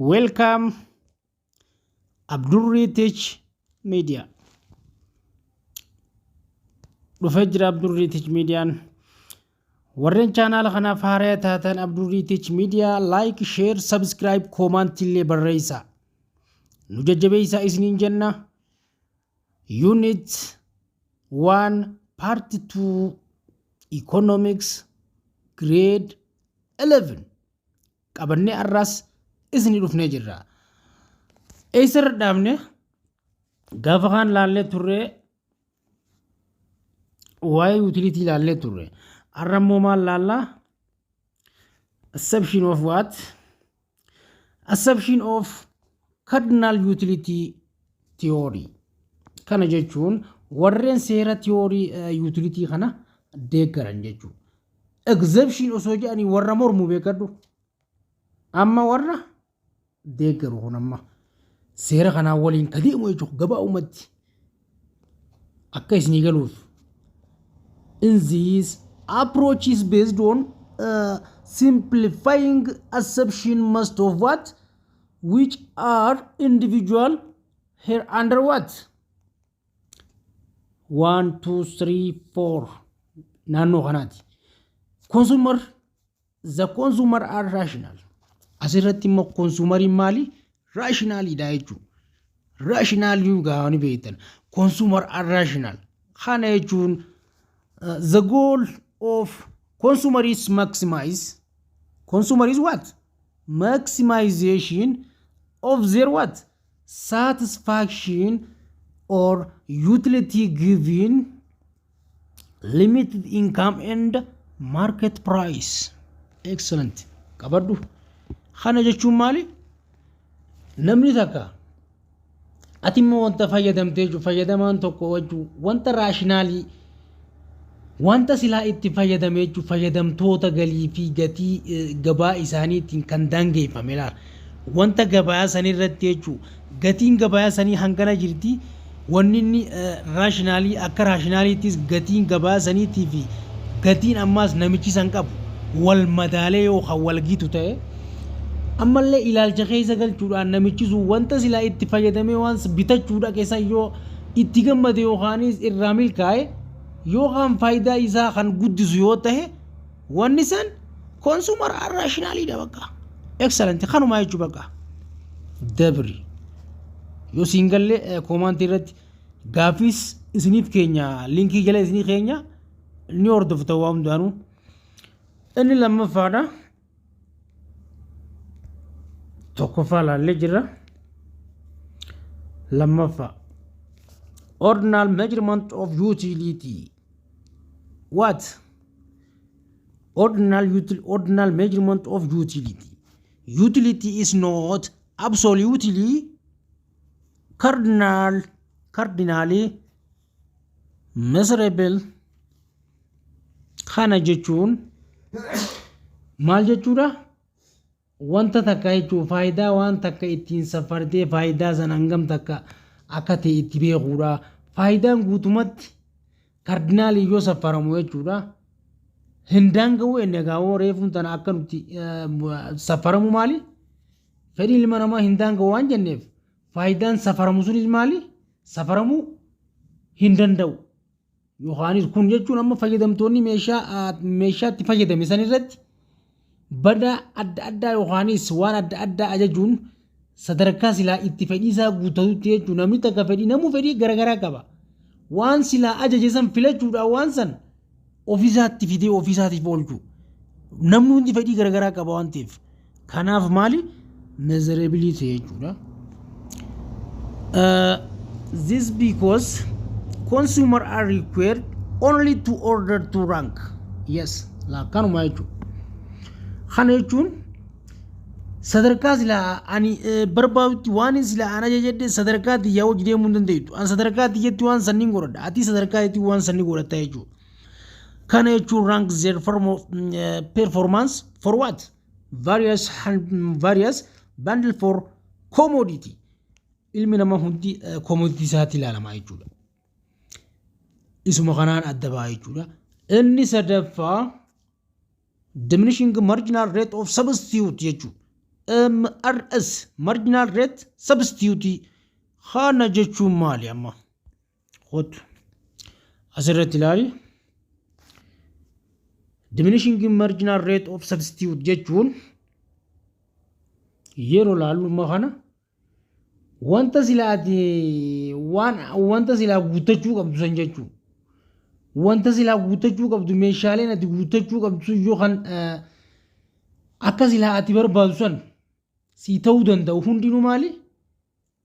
Welcome Abdurrii Teach Media. Dhufee jira Abdurrii Teach Mediaan. Warreen chaanaala kanaaf haaraa taatan Abdurrii Teach Media like, share, subscribe, comment illee barreessaa. Nu jajjabeessaa isiniin jenna. Unit 1 Part 2 Economics Grade 11 qabannee har'aas isinii dhufnee jirra. Eessarra dhaabne? Gaafa kaan laallee turre, waa'ee utility laallee turre. Har'a immoo maal laallaa? Assumption of what? Assumption of cardinal utility theory. Kana jechuun warreen seera theory utility kana deeggaran jechuudha. Exception osoo jedhanii warra mormu beekadhu. Amma warra deeggaru kun amma seera kanaan waliin ka deemu jechuudha gabaabumatti. Akka isinii galuuf. In this approach is based on simplifying assumption most of what which are individual here under what? One, two, three, four. Naannoo kanaati. Consumer, the consumer are rational. Asirratti immoo consumeriin maali? Rationalidha jechuudha. Rationalii gaa ni beektan. Consumer are rational. Kana jechuun the goal of consumer is maximize. Consumer is what? Maximization of their what? Satisfaction or utility given limited income and market price. Excellent. Qabadhu. Kana jechuun maali? Namni takka ati immoo wanta fayyadamtee jiru, fayyadamaan tokko jechuun wanta rationalii, wanta silaa itti fayyadamee jechuun fayyadamtoota galii fi gatii gabaa isaaniitiin kan daangeffame laala. Wanta gabaa sanii irratti jechuun gatiin gabaa sanii hangana jirti, wanni inni rationalii akka rationaliittis gatiin gabaa saniitii fi gatiin ammaas namichi san qabu wal madaalee yookaan wal gitu ta'e, ammallee ilaalcha keessa galchuudhaan namichi sun wanta silaa itti fayyadamee waan bitachuudha keessa yoo itti gammade yookaanis irraa milkaa'e yookaan faayidaa isaa kan guddisu yoo ta'e, wanni san consumer rationaliidha bakka. Excellent, kanumaa jechuu bakka. Dabri yoo siin galle commentii irratti gaaffiis isiniif keenya, linkii jala isinii keenya ni hordofta waa hundaanuu. Inni lammaffaadha. Tokkoffaa laallee jirra. Lammaffaa. Ordinal measurement of utility. What? Ordinal measurement of utility. Utility is not absolutely cardinally measurable. Kana jechuun maal jechuudha? Wanta takka jechuun faayidaa waan takka ittiin safartee faayidaa sana hangam takka akka ta'e itti beekuudha. Faayidaan guutumatti cardinalii yoo safaramu jechuudha. Hin daanga'u inni egaa reefuun tana akka nuti safaramu maali? Fedhiin ilma namaa hin daanga'u waan jenneef, faayidaan safaramu sunis maali? Safaramuu hin danda'u. Yookaanis kun jechuun amma fayyadamtoonni meeshaa meeshaatti fayyadame san irratti badaa adda addaa yookaanis waan adda addaa ajajuun sadarkaa silaa itti fedhii isaa guuttatutti jechuun namni takka fedhii, namuu fedhii garaagaraa qaba. Waan silaa ajaje san filachuudhaan waan san ofiisaatti fidee ofiisaatiif oolchu. Namni hundi fedhii garaagaraa qaba waan ta'eef. Kanaaf maali? Measurability jechuudha. This because consumer are required only to order to rank. Yes, akkanuma jechuudha. Kana jechuun sadarkaa silaa ani barbaadutti waan silaa an ajajadhe sadarkaa xiyyaa hojii deemuu hin dandeettu. An sadarkaa xiyyatti waan sanniin godhadha. Ati sadarkaa itti waan sanni godhatta jechuudha. Kana jechuun rank their form of performance for what? Various bundle for commodity. Ilmi namaa hundi commodity isaatti ilaalama jechuudha. Isuma kanaan adda ba'a jechuudha. Inni sadaffaa diminishing marginal rate of substitute jechuudha. MRS, marginal rate substitute kana jechuun maali amma? Kottu asirratti ilaali. Diminishing marginal rate of substitute jechuun yeroo laallu kana wanta silaati waan wanta silaa guuttachuu qabdu san jechuudha. Wanta silaa guuttachuu qabdu, meeshaaleen ati guuttachuu qabdu sun yookaan akka silaa ati barbaadu san sii ta'uu danda'u hundinuu maali?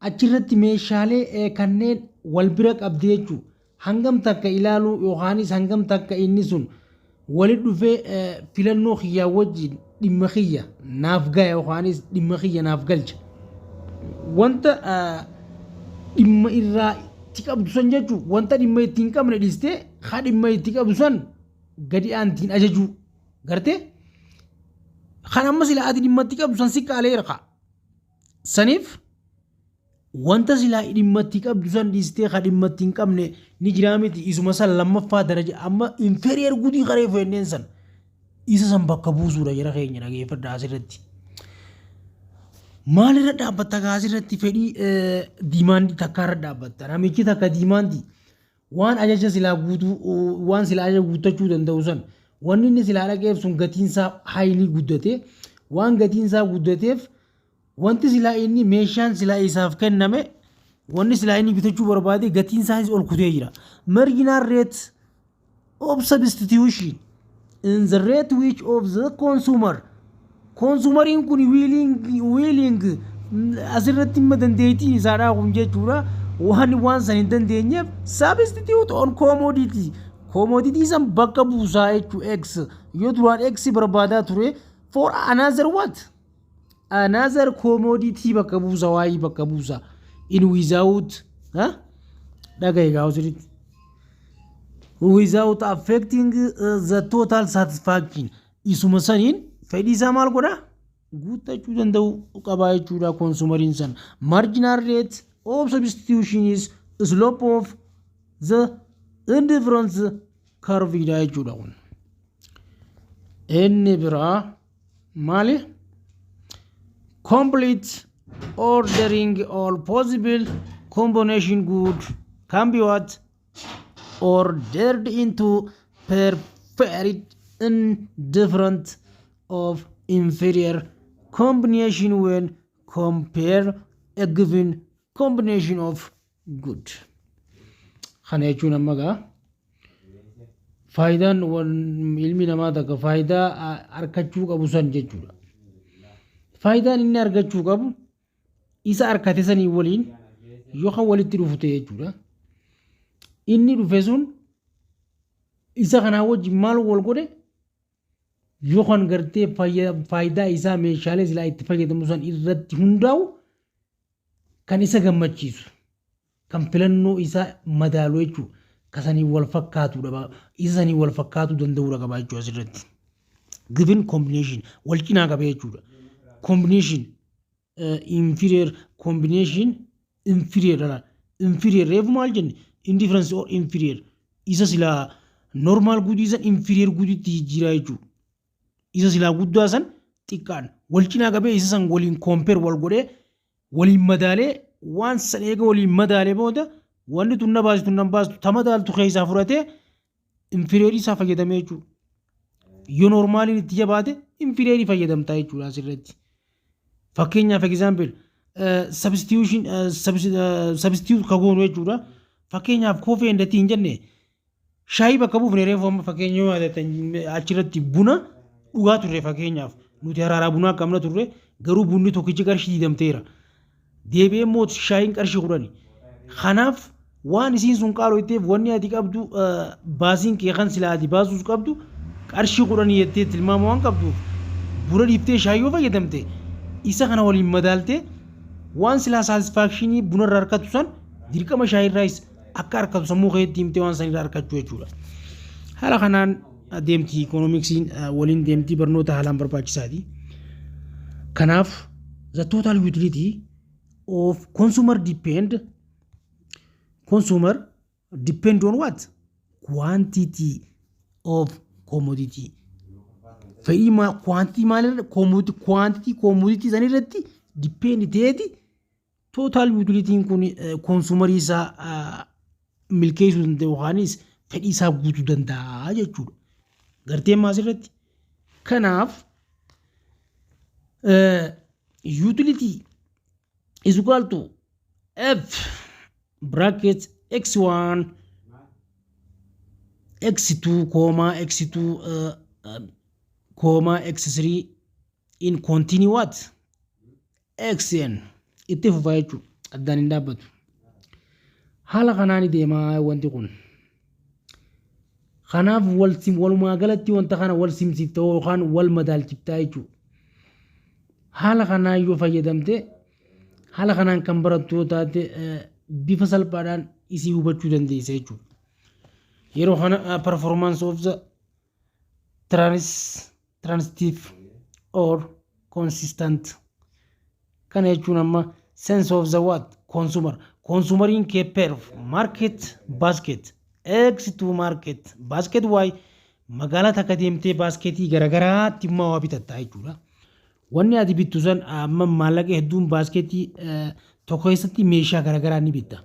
Achirratti meeshaalee kanneen wal bira qabdee jechuudha. Hangam takka ilaaluu yookaanis hangam takka inni sun walitti dhufee filannoo kiyyaa wajjin dhimma kiyya naaf gaya yookaanis dhimma kiyya naaf galcha. Wanta dhimma irraa itti qabdu san jechuun wanta dhimma itti hin qabne dhiistee haa dhimma itti qabdu san gadi aantiin ajajuu gartee kan amma silaa ati dhimma itti qabdu san si qaaleera kaa. Saniif wanta silaa dhimma itti qabdu san dhiistee haa dhimma itti hin qabne ni jiraa miti? Isuma san lammaffaa daraja amma inferior goodii qaree feenneen san isa san bakka buusuudha. Jara keenya, dhageeffadha asirratti. Maalirra dhaabbatta gaa asirratti? Fedhii demandii takkaarra dhaabbatta. Namichi takka demandii waan ajaja silaa guutuu, waan silaa ajaja guuttachuu danda'u san, wanni inni silaa dhaqeef sun gatiinsaa highly guddate. Waan gatiinsaa guddateef wanti silaa inni meeshaan silaa isaaf kenname, wanni silaa inni bitachuu barbaade gatiinsaas ol kutee jira. Marginal rate of substitution in the rate which of the consumer, consumeriin kun willing asirratti himma dandeettiin isaadhaa kun jechuudha, waan waan san hin dandeenyeef substitute on commodity, commodity san bakka buusaa jechuu. X yoo duraan x barbaadaa ture for another what, another commodity bakka buusa, waayii bakka buusa in without dhagaye gaa sirriitti without affecting the total satisfaction. Isuma saniin fedhii isaa maal godha, guuttachuu danda'u qabaa jechuudha consumeriin san. Marginal rate of substitution is slope of the indifference curve dha jechuudha. Kun inni biraa maali? Complete ordering. All possible combination good can be what, ordered into preferred indifferent of inferior combination when compare a given combination of good. Kana jechuun amma gaa faayidaan ilmi namaa takka faayidaa argachuu qabu san jechuudha. Faayidaan inni argachuu qabu isa argate sanii waliin yookaan walitti dhufu ta'e jechuudha. Inni dhufe sun isa kanaa wajjin maal wal godhe yookaan gartee faayidaa isaa meeshaalee silaa itti fayyadamu san irratti hundaa'u, kan isa gammachiisu, kan filannoo isaa madaalu jechuudha. Ka sanii wal fakkaatudha, isa sanii wal fakkaatuu danda'uudha qaba jechuudha asirratti. Given combination wal cinaa qaba jechuudha. Combination inferior, combination inferior dha. Inferior reefu maal jenne? Indifference or inferior isa silaa normal goodii san inferior goodiitti jijjiiraa jechuudha. Isa silaa guddaa san xiqqaan wal cinaa qabee isa san waliin compare wal godhee waliin madaalee, waan san eega waliin madaalee booda wanni tun na baastu, tun na baastu, ta madaaltu keessaa fudhatee inferiorii isaa fayyadamee jechuudha. Yoo normaliin itti jabaate inferiorii fayyadamtaa jechuudha asirratti. Fakkeenyaaf, example, substitution, substitute ka goonu jechuudha. Fakkeenyaaf coffee and tea hin jenne, shaayii bakka buufne. Reefu amma fakkeenya yoo yaadatan achirratti buna dhugaa turre. Fakkeenyaaf nuti haraaraa bunaa qabna turre, garuu bunni tokkichi qarshii 20 teera. Deebi'ee immoo shaayiin qarshii 10. Kanaaf waan isiin sun qaaloo itteef wanni ati qabdu, baasiin kee kan silaa ati baasuus qabdu qarshii 10 jettee tilmaama waan qabduuf, buna dhiiftee shaayii yoo fayyadamte, isa kana waliin madaaltee waan silaa satisfactionii bunarraa argatu san dirqama shaayirraayis akka argatu sammuu keetti himtee waan sanirraa argachuu jechuudha. Haala kanaan deemti economicsiin, waliin deemtii barnoota haalaan barbaachisaati. Kanaaf the total utility of consumer depend on what? Quantity of commodity. Fedhii quantity maalirra, quantity commodity san irratti depend ta'eeti total utilityn kun consumerii isaa milkeessuu danda'u yookaanis fedhii isaa guutuu danda'a jechuudha. Garteen maasirratti. Kanaaf utility is equal to F bracket x1 x2 comma x2 comma x3 in continue what xn itti fufa jechuudha. Addaan hin dhaabbatu. Haala kanaan deemaa wanti kun. Kanaaf walumaa galatti wanta kana wal simsiifta yookaan wal madaalchiftaa jechuudha. Haala kanaan yoo fayyadamte, haala kanaan kan barattu yoo taate, bifa salphaadhaan isii hubachuu dandeessa jechuudha. Yeroo kana performance of the transitive or consistent kana jechuun amma sense of the what consumer, consumeriin kee prefer market basket X to market basket Y. Magaalaa takka deemtee basketii garagaraatti immoo waa bitatta jechuudha. Wanni ati bittu san amma maallaqa hedduun basketii tokko keessatti meeshaa garagaraa ni bitta.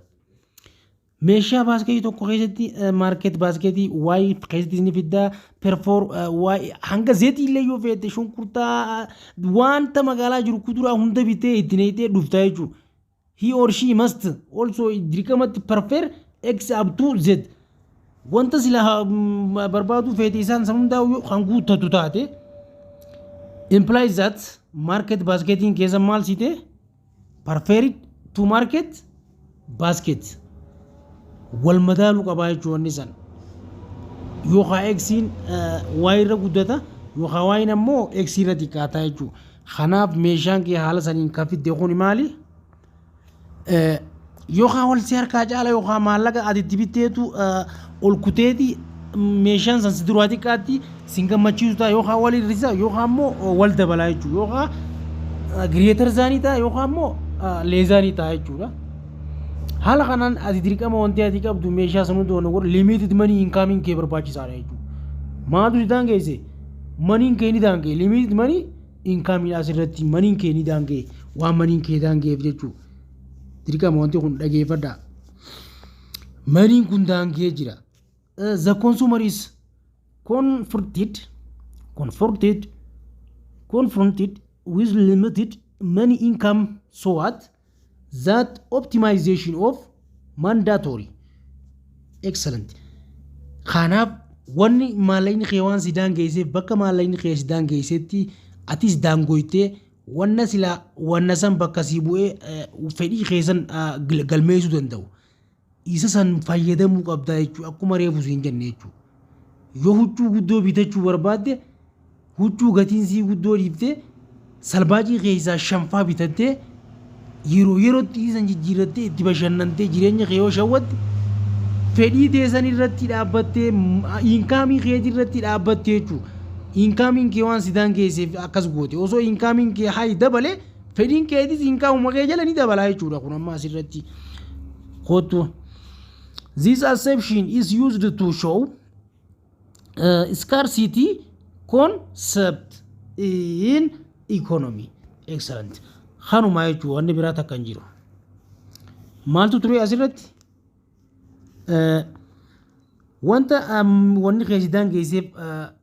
Meeshaa basketii tokko keessatti market basketii Y keessatti ni fiddaa, prefer Y hanga zeetii illee yoo feete, shunkurtaa, wanta magaalaa jiru kuduraa hunda bitee itti neeyitee dhufta jechuudha. He or she must also dirqamatti prefer X up to Z. Wanta sila barbaadu feete isaan san hundaa kan guuttatu taate, implies that market basketiin keessa maal siite preferred to market basket wal madaaluu qabaa jechuun wanni san yookaan Xiin Y irra guddata yookaan Yn ammoo X irra xiqqaata jechuudha. Kanaaf meeshaan kee haala saniin kan fidde kun maali? Yookaan wal si harkaa caala yookaan maallaqa ati itti bitteetu ol kuteeti meeshaan san si duraa xiqqaatti sin gammachiisu ta'a, yookaan wal hir'isa yookaan immoo wal dabalaa jechuudha, yookaan greater thanii ta'a yookaan immoo less thanii ta'a jechuudha. Haala kanaan ati dirqama wanti ati qabdu meeshaa san hunda godhu limited money incomeiin kee barbaachisaadha jechuudha. Maaltu si daangeesse? Moneyn kee ni daangee, limited money incomeiin asirratti moneyn kee ni daangee, waan moneyn kee daangeef jechuudha. Dirqama wanti kun dhageeffadhaa. Moneyn kun daangee jira. The consumer is confronted with limited money income, so what that optimization of mandatory. Excellent. Kanaaf wanni maallaqni kee waan si daangeesseef, bakka maallaqni kee si daangeessetti atis daangoytee wanna silaa wanna san bakka sii bu'ee fedhii keessan galmeessuu danda'u. Isa san fayyadamuu qabdaa jechuudha, akkuma reefu siin jenne jechuudha. Yoo huccuu guddoo bitachuu barbaadde, huccuu gatiin sii guddoo dhiiftee salbaajii keessaa shanfaa bitattee yeroo yerootti isan jijjiirrattee itti bashannantee jireenya kee yoo shawwatte, fedhii teessan irratti dhaabbattee, incomeii keetii irratti dhaabbattee jechuudha. Incomeiin kee waan si daangeesseef akkas goote. Osoo incomeiin kee hayi dabale, fedhiin keetis incomeuma kee jala ni dabalaa jechuudha. Kun amma asirratti kootu. This assumption is used to show scarcity concept in economy. Excellent. Kanuma jechuudha, wanni biraa takka hin jiru. Maaltu ture asirratti? Wanta wanni kee si daangeesseef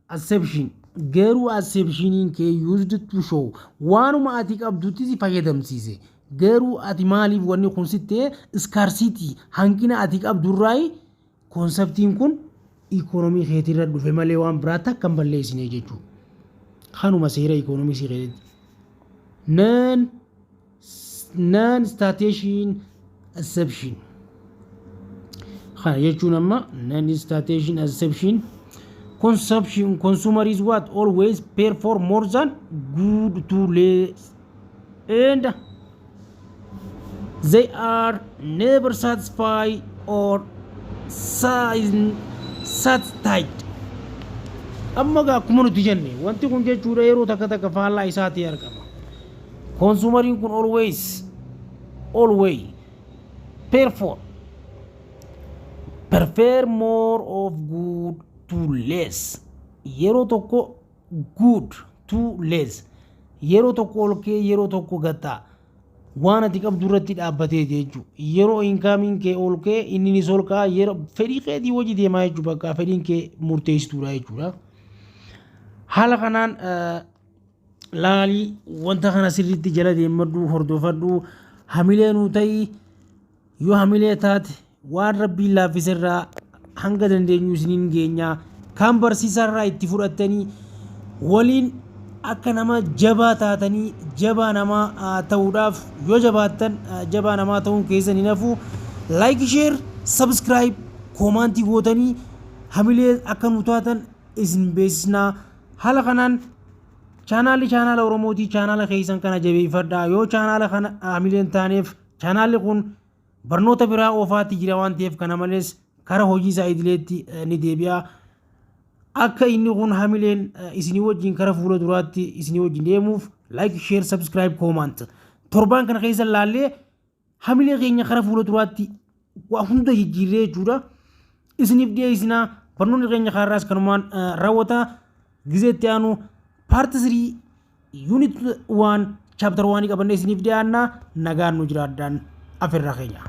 assumption, garuu assumptioniin kee used to show waanuma ati qabdutti si fayyadamsiise. Garuu ati maaliif wanni kun sittee scarcity, hanqina ati qabdurraayi conceptiin kun economy keetirra dhufe malee waan biraatti akka hin balleessine jechuudha. Kanuma seera economicsii keessatti. Non satiation assumption. Kana jechuun amma non satiation assumption, consumption, consumer is what always pay for more than good to less and they are never satisfied or satisfied. Amma gaa akkuma nuti jenne, wanti kun jechuudha yeroo takka takka faallaa isaatii argama. Consumeriin kun always prefer more of good to less. Yeroo tokko good to less. Yeroo tokko ol kee, yeroo tokko gattaa, waan ati qabdu irratti dhaabbatee jechuudha. Yeroo incomeiin kee ol kee, inni ni ol ka'a. Yeroo fedhii keetii hojii deemaa jechuudha. Bakka fedhiin kee murteessituudha jechuudha. Haala kanaan laalii wanta kana sirriitti jala deemadhu, hordofadhu, hamilee nuu ta'ii. Yoo hamilee taate, waan Rabbiin laaffise irraa hanga dandeenyu isiniin geenyaa. Kan barsiisarraa itti fudhattanii waliin akka nama jabaa taatanii, jabaa namaa ta'uudhaaf yoo jabaattan, jabaa namaa ta'uun keessan hin hafu. Like, share, subscribe, commentii gootanii hamilee akka nu taatan isin beeksisnaa. Haala kanaan chaanaalli chaanaala Oromootii, chaanaala keessan kana jabeeffadhaa. Yoo chaanaala kana hamileen taaneef, chaanaalli kun barnoota biraa oofaatti jira waan ta'eef, kana malees kara hojii isaa idileetti ni deebi'a. Akka inni kun hamileen isinii wajjin kara fuula duraatti isinii wajjin deemuuf, like, share, subscribe, comment torbaan kana keessa laallee hamilee keenya kara fuula duraatti waa hunda jijjiirree jechuudha. Isiniif dhiyeessinaa. Barnoonni keenya kaarraas kanumaan raawwata. Gizeetti aanu part 3, unit 1, chapter 1 qabannee isiniif dhiyaannaa. Nagaan nu jiraadhaan afirra keenya.